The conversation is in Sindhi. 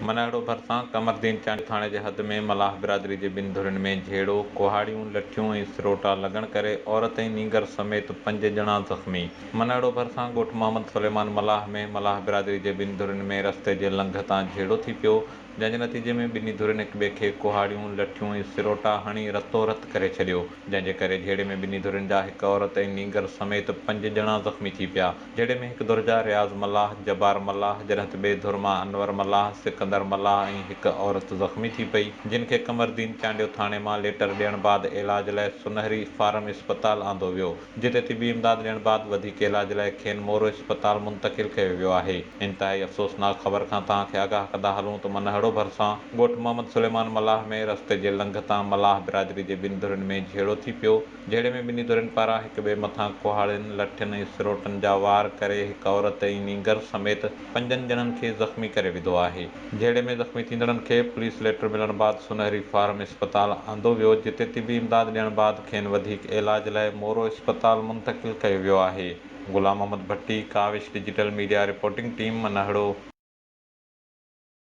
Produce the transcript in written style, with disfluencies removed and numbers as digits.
منهڙو ڀرسان قمردين چانڊيو ٿاڻي جي حد ۾ ملاح برادري جي ٻن ڌرين ۾ جهيڙو، ڪهاڙيون، لٺيون ۽ سروٽا لڳڻ ڪري عورت ۽ نينگر سميت پنج ڄڻا زخمي. منهڙو ڀرسان ڳوٺ محمد سليمان ملاح ۾ ملاح برادري جي ٻن ڌرين ۾ رستي جي لنگهه تان جهيڙو ٿي پيو، جنهن جي نتيجي ۾ ٻنهي ڌرين هڪٻئي کي ڪهاڙيون، لٺيون ۽ سروٽا هڻي رتو رت ڪري ڇڏيو، جنهن جي ڪري جهيڙي ۾ ٻنهي ڌرين جا هڪ عورت ۽ نينگر سميت پنج ڄڻا زخمي ٿي پيا. جهيڙي ۾ هڪ ڌر جا رياض ملاح، جبار ملاح، جڏهن ته ٻئي ڌر مان انور ملاح، سڪندر ملاح ۽ هڪ عورت زخمي ٿي پئي، جن کي قمردين چانڊيو ٿاڻي مان ليٽر ڏيڻ بعد علاج لاء سنهري فارم اسپتال آندو ويو، جتي طبي امداد ڏيڻ بعد وڌيڪ علاج لاء کين مورو اسپتال منتقل ڪيو ويو آهي. انتهائي افسوسناڪ خبر کان توهان کي آگاهه ڪندا هلون ته منهڙو ڀرسان ڳوٺ محمد سليمان ملاح ۾ رستي جي لنگهه تان ملاح برادري جي ٻن ڌرين ۾ جهيڙو ٿي پيو، جهيڙي ۾ ٻنهي ڌرين پاران هڪ ٻئي مٿان ڪهاڙين، لٺين ۽ سروٽن جا وار ڪري هڪ عورت ۽ نينگر سميت پنجن ڄڻن کي زخمي ڪري وڌو آهي. جهيڙي ۾ زخمي ٿيندڙن کي پوليس ليٽر ملڻ بعد سنهري فارم اسپتال آندو ويو، جتي طبي امداد ڏيڻ بعد کين وڌيڪ علاج لاء مورو اسپتال منتقل ڪيو ويو آهي. Ghulam Muhammad Bhatti, Kawish digital media reporting team, Manhro.